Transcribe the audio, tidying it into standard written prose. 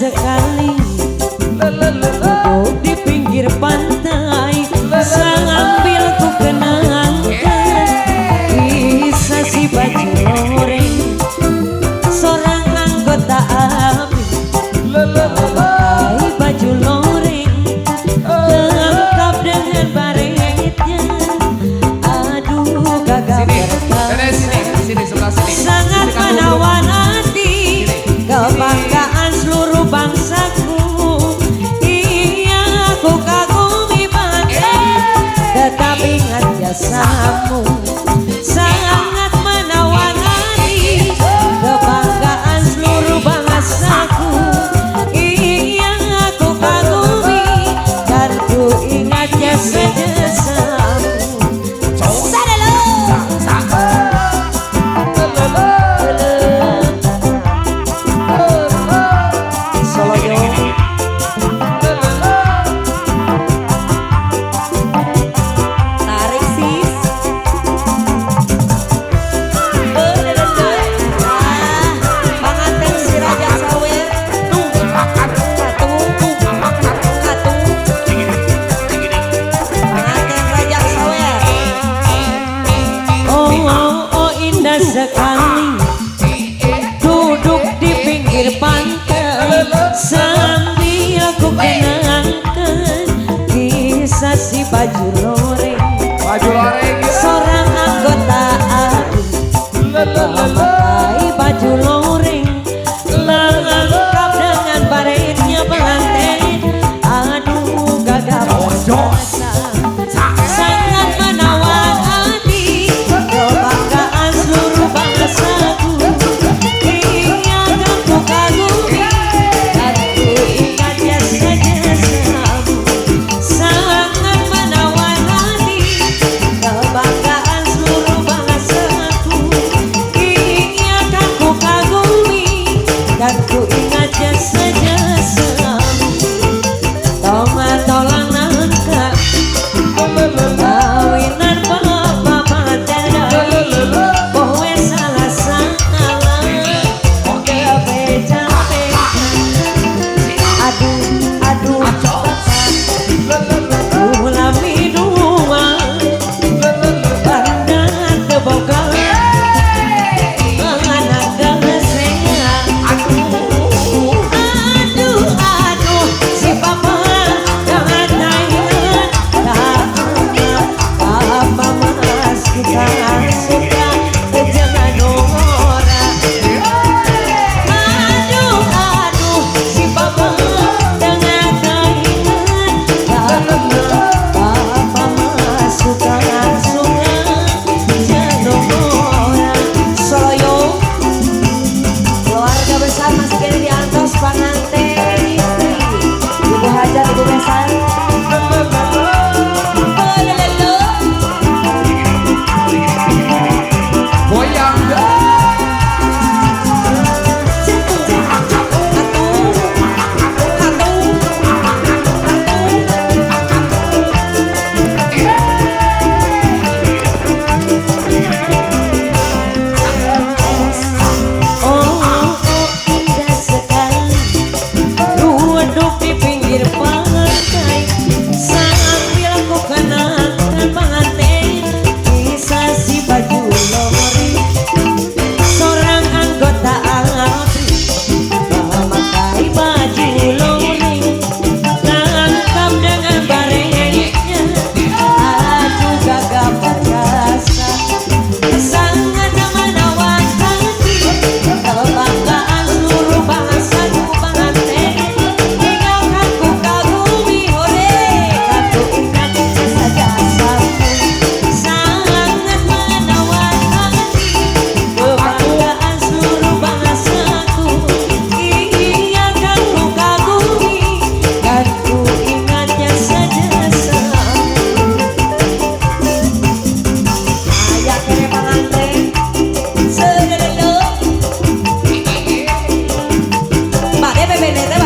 Sekali duduk di pinggir pantai sambil ku kenangkan kisah si baju loreng, seorang anggota ABRI memakai baju loreng lengkap dengan baretnya. Aduh, gagah Sini, perkasa, sini, sini, sebelah sini. Sangat Sini, kamu menawan hati, kebanggaan seluruh bangsaku. Iya, aku kagumi pantai, tetapi ingat jasamu. Sangat menawan hati, kebanggaan seluruh bangsaku. Iya, aku kagumi dan ku ingat jasa-jasamu. Sadalo. Soloyo. Tarik, sis. Ah, panganten si Raja Sawer. Satu, satu. Panganten Raja Sawer. Oh, oh, oh, indah sekali duduk di pinggir pantai sambil aku kenangkan kisah si baju loreng, Baju loreng. Seorang anggota ABRI memakai baju loreng lengkap dengan baretnya pengantin. Aduh, gagah perkasa, sangat menawan hati, kebanggaan seluruh bangsaku. Iya, kan ku kagumi dan ku ingat jasa-jasamu. Sangat menawan hati, kebanggaan seluruh bangsaku. Iya, kan ku kagumi dan ku ingat jasa-jasamu. Toma tolang nangka kawinan papa materi, kowe salah salah kebeca-beca. Aduh, aduh, ulami dua banda teboga anak. Aduh, aduh, si papa jangan ingat, papa mas suka suka jangan ora. Aduh, aduh, si papa jangan ingat, papa mas suka suka jangan ora. Soloyo. Keluarga besar masih kene diantos panganten istri Ibu Hajat, Ibu Besan. Oh, lelo. Goyang. Atuh, atuh, atuh. Oh, oh, indah sekali duduk di pinggir pantai sambil ku kenangkan pengantin kisah si baju loreng, seorang anggota ABRI memakai baju loreng lengkap dengan baretnya. Aduh, gagah perkasa, sangat menawan hati, kebanggaan seluruh bangsaku. Pengantin tinggalkan ku kagumi, hore, kan ku ingat jasa-jasamu. Sangat menawan hati, kebanggaan seluruh bangsaku. Iya, kan ku kagumi dan ku ingat jasa-jasamu. Aya kene panganten. Sedelelo. Pak DPBD teh.